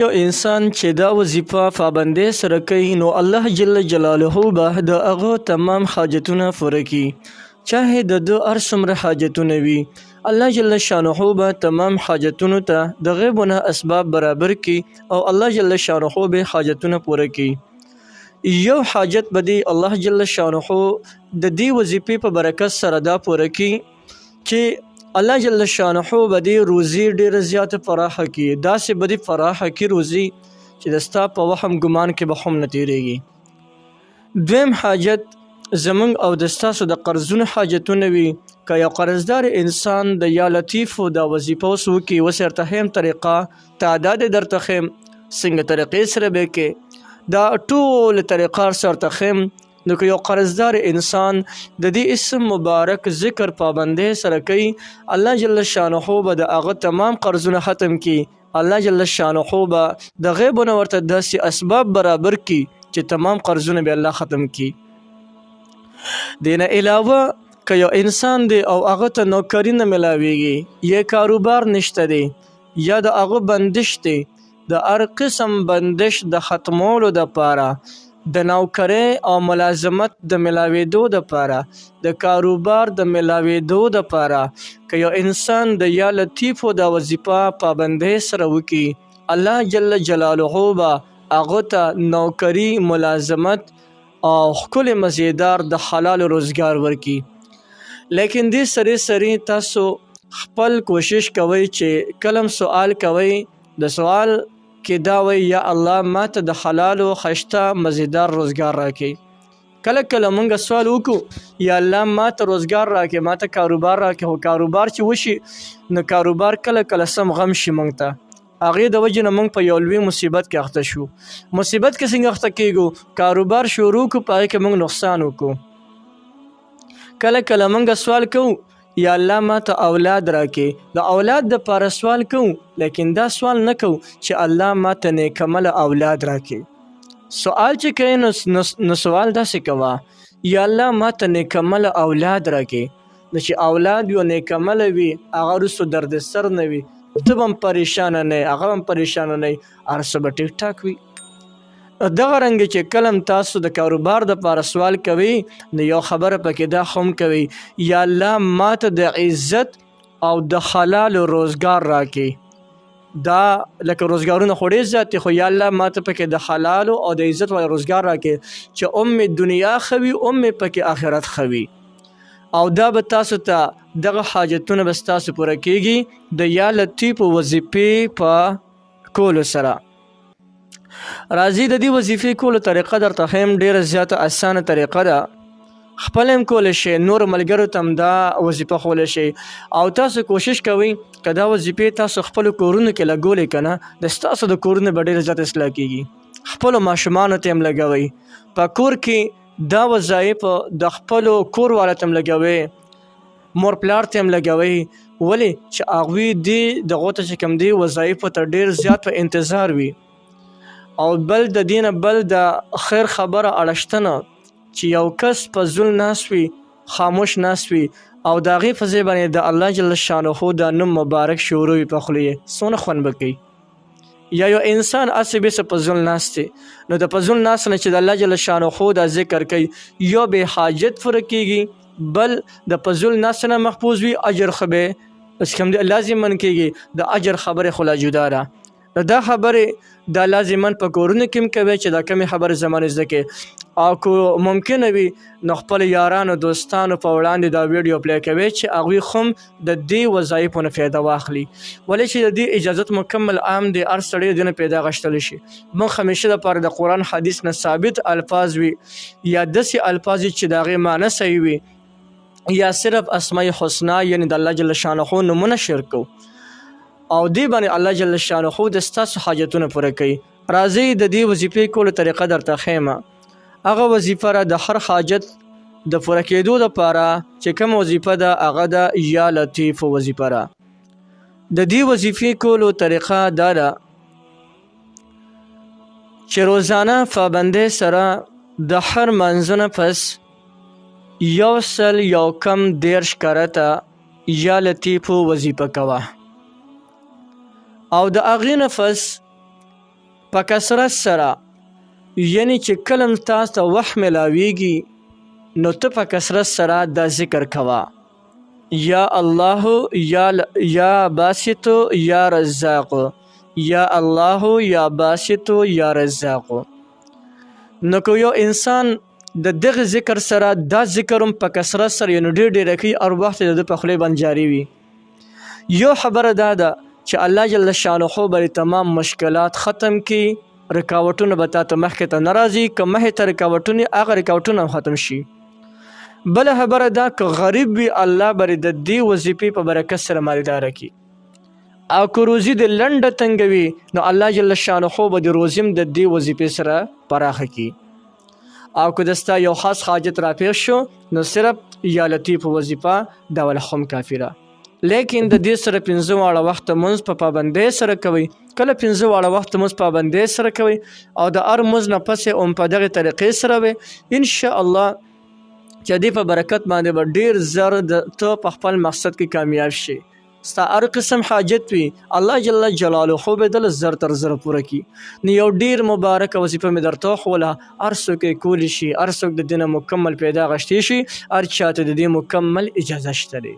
یو انسان چې دا وظیفه پابندۍ سره کوي نو الله جل جلاله به د هغه تمام حاجتونه پوره کړي، چاهې د ده هر څومره حاجتونه وي، الله جل شانه به تمام حاجتونو ته د غیبو نه اسباب برابر کړي او الله جل شانه به حاجتونه پوره کړي. یو حاجت به دی الله جل شانه د دې وظیفې په برکت سره دا پوره کړي چې الله جل شانه به دې روزي ډېره زیاته پراخه کړي، داسې به دې پراخه کړي روزي چې د ستا په وهم ګمان کې به هم نه تېرېږي. دویم حاجت زمونږ او د ستاسو د قرضونو حاجتونه وي. که یو قرضدار انسان د یا لطیف دا وظیفه اوس وکړي، اوس یې درته ښیم طریقه، تعداد یې درته ښیم، څنګه طریقې سره به یې کې، دا ټول طریقه درته ښیم. نو که یو قرضدار انسان د دې اسم مبارک ذکر پابندۍ سره کوي، الله جل شانه به د هغه تمام قرضونه ختم کړي، الله جل شانه به د غیبو نه ورته داسې اسباب برابر کړي چې تمام قرضونه به الله ختم کړي. دې نه علاوه که یو انسان دی او هغه ته نوکري نه ملاویږي، یا کاروبار نشته دی، یا د هغه بندش دی، د هر قسم بندش د ختمولو دپاره، د نوکرۍ او ملازمت د ملاوېدو دپاره، د کاروبار د ملاوېدو دپاره که یو انسان د یا لطیفو دا وظیفه پابندۍ سره وکړي، الله جل جلاله به هغه ته نوکري، ملازمت او ښکلی مزیدار د حلال روزګار ورکړي. لیکن دې سره سره تاسو خپل کوشش کوئ چې کلم سوال کوئ، د سوال کې دا وایي یا الله ما ته د حلالو خشته مزیدار روزګار راکړي. کله کله مونږ سوال وکړو یا الله ما ته روزګار راکړي، ما ته کاروبار راکړي، خو کاروبار چې وشي نو کاروبار کله کله سم غم شي مونږ ته، هغې د وجې نه مونږ په یو لوی مصیبت کې اخته شو. مصیبت کې څنګه اخته کېږو؟ کاروبار شروع کړو، په هغې کې مونږ نقصان وکړو. کله کله مونږ سوال کوو یا الله ما ته اولاد راکې، د اولاد د پاره سوال کوو، لیکن دا سوال نه کوو چې الله ما ته نیکمله اولاد راکې. سوال چې کوې نو سوال داسې کوه یا الله ما ته نیکمله اولاد راکې. نو چې اولاد یو نیکمله وي، هغه وروسته دردسر نه وي، ته به هم پریشانه نه یې، هغه به هم پریشانه نه وي، هر څه به ټیک ټاک وي. دغه رنګ چې کلم تاسو د کاروبار د پاره سوال کوي نو یو خبره پکې دا هم کوي یا الله ما ته د عزت او د حلال روزګار راکې. دا لکه روزګارونه خو ډېر زیات دي، خو یا الله ما ته پکې د حلال او د عزت والا روزګار راکې چې هم مې دنیا ښه وي، هم مې پکې آخرت ښه وي. او دا به تاسو ته دغه حاجتونه به ستاسو پوره کېږي د یا لطیف وظیفې په کولو سره. راځي د دې وظیفې کولو طریقه درته ښیم، ډېره زیاته اسانه طریقه ده، خپل هم کولی شئ، نورو ملګرو ته هم دا وظیفه ښوولی شئ. او تاسو کوشش کوئ که دا وظیفې تاسو خپلو کورونو کې لګولې که نه، د ستاسو د کورونو به ډېره زیاته اصلاح کېږي. خپلو ماشومانو ته هم لګوئ، په کور کې دا وظایف د خپلو کور والا ته هم لګوئ، مور پلار ته هم لګوئ. ولې چې هغوی دې دغو ته چې کوم دی وظایفو ته ډېر زیات په انتظار وي. او بل د دې نه بل د خیر خبره اړشتنه چې یو کس په ذل ناست وي، خاموش ناست وي او د هغې په ځای باندې د الله جل شانه دا نوم مبارک شروع وي په خوله یې، څونه خوند به کوي. یا یو انسان هسې بېسه په ذل ناست دی، نو د په ذل ناست نه چې د الله جل شانه دا ذکر کوي، یو به حاجت پوره کېږي، بل د په ذل ناست نه محفوظ وي، اجر خو به اوس کوم دی لازماً کېږي، د اجر خبرې خو لا جدا ده. نو دا خبرې دا لازماً په کورونو کې هم کوي چې دا کمې خبرې زمانې زده کړي، او که ممکنه وي نو خپل یارانو دوستانو په وړاندې دا ویډیو پلی کوي چې هغوی هم د دې وظایفو نه فایده واخلي. ولې چې د دې اجازت مکمل عام دی، هر سړی د دې نه فایده غوښتلی شي. موږ همیشه دپاره د قرآن حدیث نه ثابت الفاظ وي یا داسې الفاظ وي چې د هغې معنی صحیح وي، یا صرف اسماء حسنا یعنی د الله جل شانه نومونه شرک کوو، او دې باندې الله جل شانه د ستاسو حاجتونه پوره کوي. راځئ د دې وظیفې کولو طریقه درته ښیم. هغه وظیفه را د هر حاجت د پوره کېدو دپاره چې کومه وظیفه ده هغه ده یا لطیف وظیفه ده. د دې وظیفې کولو طریقه دا ده چې روزانه پابندۍ سره د هر منځ نه پس یو سل یو کم دېرش کرته یا لطیف وظیفه کوه، او د هغې نه پس په کثرت سره، یعنی چې کله هم تاسو ته وخت ملاویږي نو ته په کثرت سره دا ذکر کوه، یا الله یا یا باسط یا رزاق، یا الله یا باسط یا رزاق. نو که یو انسان د دغه ذکر سره دا ذکر هم په کثرت سره، یعنی ډېر ډېر کوي، هر وخت د ده په خولې باندې جاري وي، یو خبره دا ده چې الله جل شانه به تمام مشکلات ختم کړي، رکاوټونه به تاته مخکې ته نه راځي، که مخې ته رکاوټونه، هغه رکاوټونه هم ختم شي. بله خبره دا که غریب وي، الله به د دې وظیفې په برکت سره مالدار کړي، او که روزي د لنډه تنګوي نو الله جل شانه به د روزي هم د دې وظیفې سره پراخه کړي. او که د ستا یو خاص حاجت راپېښ شو نو صرف یا لطیف وظیفه دا ولا هم کافي ده. لیکن د دې سره 5 واړه وخت مونځ په پابندۍ سره کوئ، کله 5 واړه وخت مونځ پابندۍ سره کوئ او د هر مونځ نه پس یې هم په دغې طریقې سره وي، ان شاء الله چې دې په برکت باندې به ډېر زر د ته په خپل مقصد کې کامیاب شي. ستا هر قسم حاجت وي، الله جل جلاله به دل زر تر زر پوره کړي. نو یو ډېر مبارکه وظیفه مې درته وښوله، هر څوک یې کولی شي، هر څوک د دې نه مکمل پیدا غشتی شي، هر چا ته د دې مکمل اجازه شته دی.